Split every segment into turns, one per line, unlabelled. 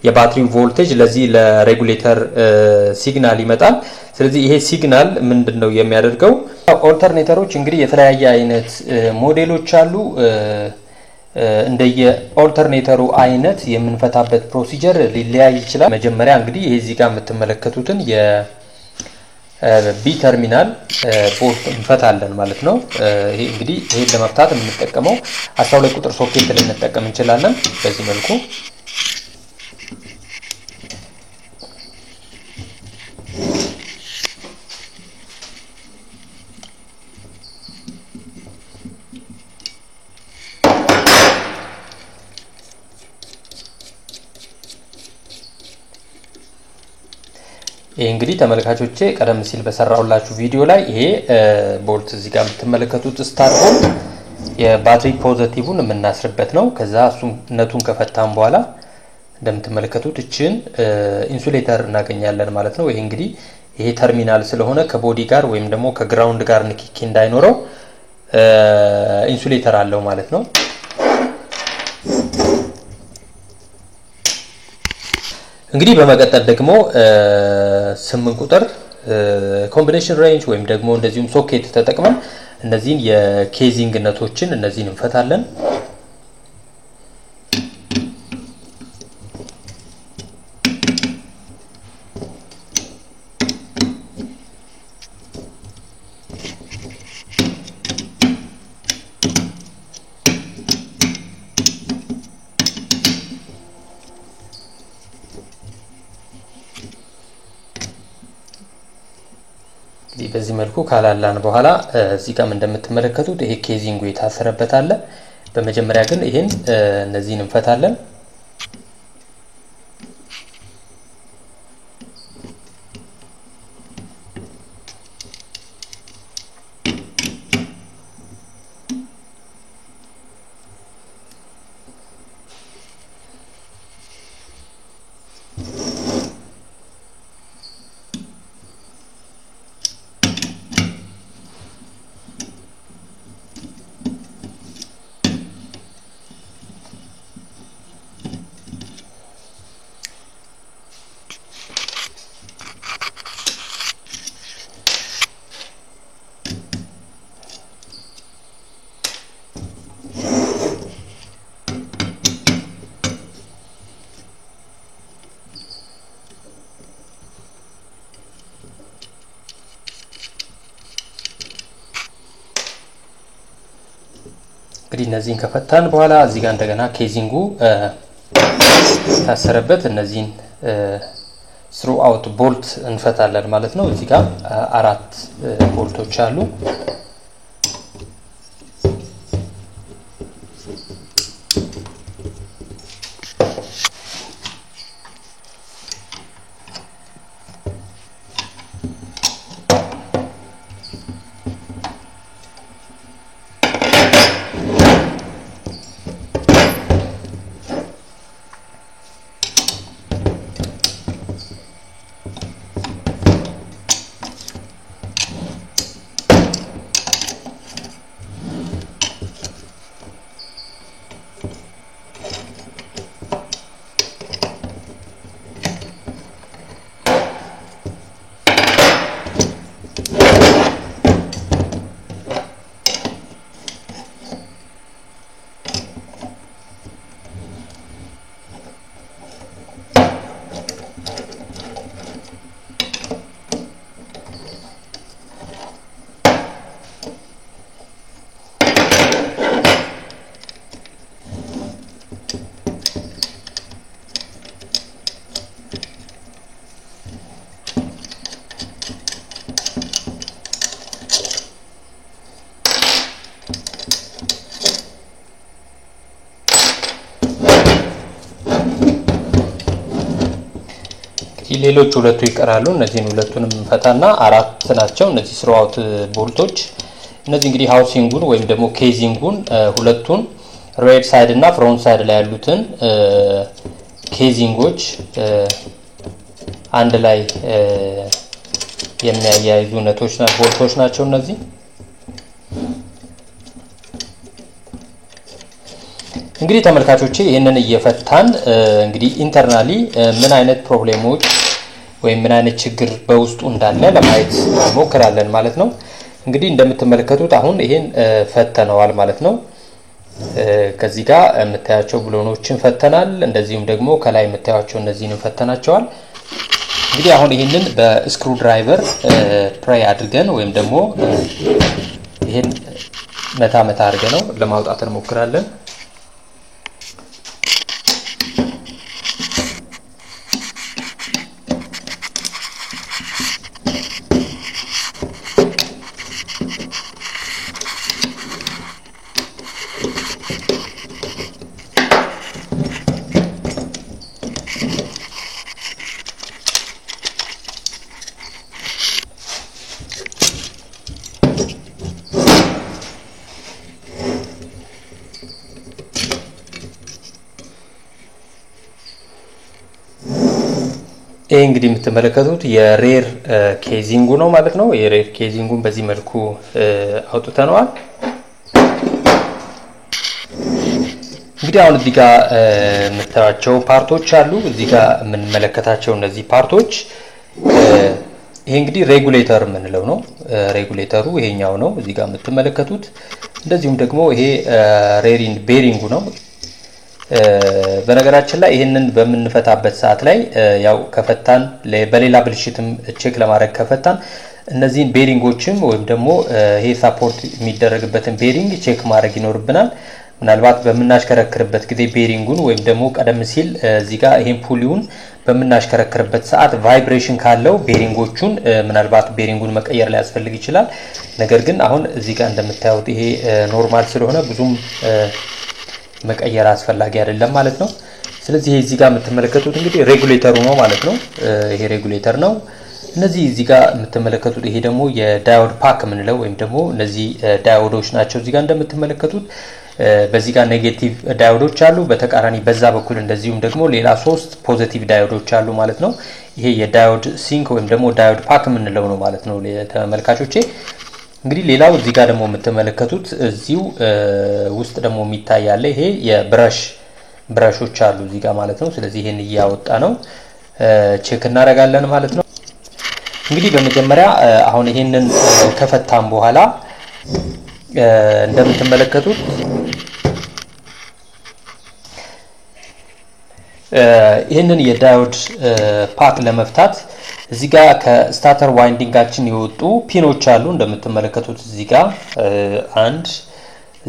የባትሪው ቮልቴጅ ለዚህ ለ regulator signal ይመጣል። ስለዚህ ይሄ signal ምንድነው የሚያደርገው? Alternator ኦች እንግዲህ የተለያየ አይነት ሞዴሎች አሉ። እንደየ alternator ኡ አይነት የምንፈታበት procedure ሊለያይ ይችላል። መጀመሪያ እንግዲህ ይሄ እዚህ ጋር የምትመለከቱትን የ B terminal bolt እንፈታለን ማለት ነው። ይሄ እንግዲህ ይሄን ለመፍታት የምንጠቀመው 12 ቁጥር ሶኬት ልንጠቀም እንችላለን። በዚህ መልኩ ይሄ እንግዲህ ተመልካቾቼ ቀደም ሲል በሰራሁላችሁ ቪዲዮ ላይ ይሄ bolt እዚህ ጋር የምትመለከቱት star bolt የባትሪ positive ን የምናስርበት ነው። ከዛ እሱን nut ኡን ከፈታን በኋላ እንደምትመለከቱት እቺን insulator እናገኛለን ማለት ነው። ይሄ እንግዲህ ይሄ ተርሚናል ስለሆነ ከ body ጋር ወይም ደግሞ ከ ground ጋር ንክኪ እንዳይኖረው insulator አለው ማለት ነው። እንግዲህ በመቀጠል ደግሞ 8 ቁጥር combination wrench ወይም ደግሞ እንደዚሁም ሶኬት ተጠቅመን እነዚህን የ casing nut ኦችን እነዚህን እንፈታለን። በዚህ መልኩ ካላላን በኋላ እዚህ ጋር እንደምትመለከቱት ይሄ casing ኡ የታሰረበት አለ። በመጀመሪያ ግን ይሄን እነዚህን እንፈታለን። እንግዲህ እነዚህን ከፈታን በኋላ እዚህ ጋር እንደገና casing ኡ ታሰረበት እነዚህን throughout bolt እንፈታለን ማለት ነው። እዚህ ጋር አራት bolt ኦች አሉ። ሌሎች ሁለቱ ይቀራሉ። እነዚህን ሁለቱንም ፈታና አራት ናቸው እነዚህ throughout bolt ኦች። እነዚህ እንግዲህ housing ኡን ወይም ደግሞ casing ኡን ሁለቱን rear side እና front side ላይ ያሉትን casing ኦች አንድ ላይ የሚያያይዙ nut ኦች እና bolt ኦች ናቸው እነዚህ። እንግዲህ ተመልካቾቼ ይህንን እየፈታን እንግዲህ internally ምን አይነት problem ኦች ወይም ምን አይነት ችግር በውስጡ እንዳለ ለማየት እንሞክራለን ማለት ነው። እንግዲህ እንደምትመለከቱት አሁን ይሄን ፈተነዋል ማለት ነው። ከዚህ ጋር የምታያቸው ብሎኖችን ፈተናል። እንደዚሁም ደግሞ ከላይ የምታያቸው እነዚህንም ፈተናቸዋል። እንግዲህ አሁን ይሄንን በ screwdriver pry አድርገን ወይም ደግሞ ይሄን መታ መታ አድርገን ነው ለማውጣት እንሞክራለን። ይሄ እንግዲህ የምትመለከቱት የ rear casing ኡ ነው ማለት ነው። የ rear casing ኡን በዚህ መልኩ አውጥተነዋል። እንግዲህ አሁን እዚህ ጋር የምታዩቸው part ኦች አሉ። እዚህ ጋር የምንመለከታቸው እነዚህ part ኦች ይሄ እንግዲህ regulator የምንለው ነው። regulator ኡ ይሄኛው ነው እዚህ ጋር የምትመለከቱት። እንደዚሁም ደግሞ ይሄ rear end bearing ኡ ነው። በነገራችን ላይ ይሄንን በምንፈታበት ሰዓት ላይ ያው ከፈታን በሌላ ብልሽትም check ለማድረግ ከፈታን እነዚህን bearing ኦችም ወይም ደግሞ ይሄ support የሚደረግበትን bearing check ማድረግ ይኖርብናል። ምናልባት በምናሽከረክርበት ጊዜ bearing ኡን ወይም ደግሞ ቀደም ሲል እዚህ ጋር ይሄን pulley ውን በምናሽከረክርበት ሰዓት vibration ካለው bearing ኦቹን ምናልባት bearing ኡን መቀየር ሊያስፈልግ ይችላል። ነገር ግን አሁን እዚህ ጋር እንደምታዩት ይሄ normal ስለሆነ ብዙም መቀየር አስፈላጊ አይደለም ማለት ነው። ስለዚህ ይሄ እዚህ ጋር የምትመለከቱት እንግዲህ regulator ኡ ነው ማለት ነው። ይሄ regulator ነው። እነዚህ እዚህ ጋር የምትመለከቱት ይሄ ደግሞ የ diode pack የምንለው ወይም ደግሞ እነዚህ diode ኦች ናቸው። እዚህ ጋር እንደምትመለከቱት በዚህ ጋር negative diode ኦች አሉ፣ በተቃራኒ በዛ በኩል እንደዚሁም ደግሞ ሌላ 3 positive diode ኦች አሉ ማለት ነው። ይሄ የ diode sink ወይም ደግሞ diode pack የምንለው ነው ማለት ነው ተመልካቾቼ። እንግዲህ ሌላው እዚህ ጋር ደግሞ የምትመለከቱት እዚሁ ውስጥ ደግሞ የሚታይ ያለ ይሄ የ brush brush ኦች አሉ እዚህ ጋር ማለት ነው። ስለዚህ ይሄን እያወጣ ነው check እናደርጋለን ማለት ነው። እንግዲህ በመጀመሪያ አሁን ይሄንን ከፈታን በኋላ እንደምትመለከቱት ይሄንን የ diode pack ለመፍታት እዚህ ጋር ከ stator winding ኣችን የወጡ pin ኦች አሉ። እንደምትመለከቱት እዚህ ጋር አንድ፣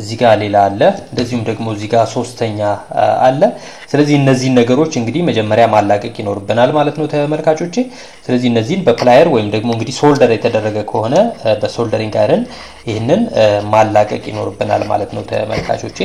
እዚህ ጋር ሌላ አለ፣ እንደዚሁም ደግሞ እዚህ ጋር ሶስተኛ አለ። ስለዚህ እነዚህን ነገሮች እንግዲህ መጀመሪያ ማላቀቅ ይኖርብናል ማለት ነው ተመልካቾቼ። ስለዚህ እነዚህን በ plier ወይም ደግሞ እንግዲህ solder የተደረገ ከሆነ በ soldering iron ይህንን ማላቀቅ ይኖርብናል ማለት ነው ተመልካቾቼ።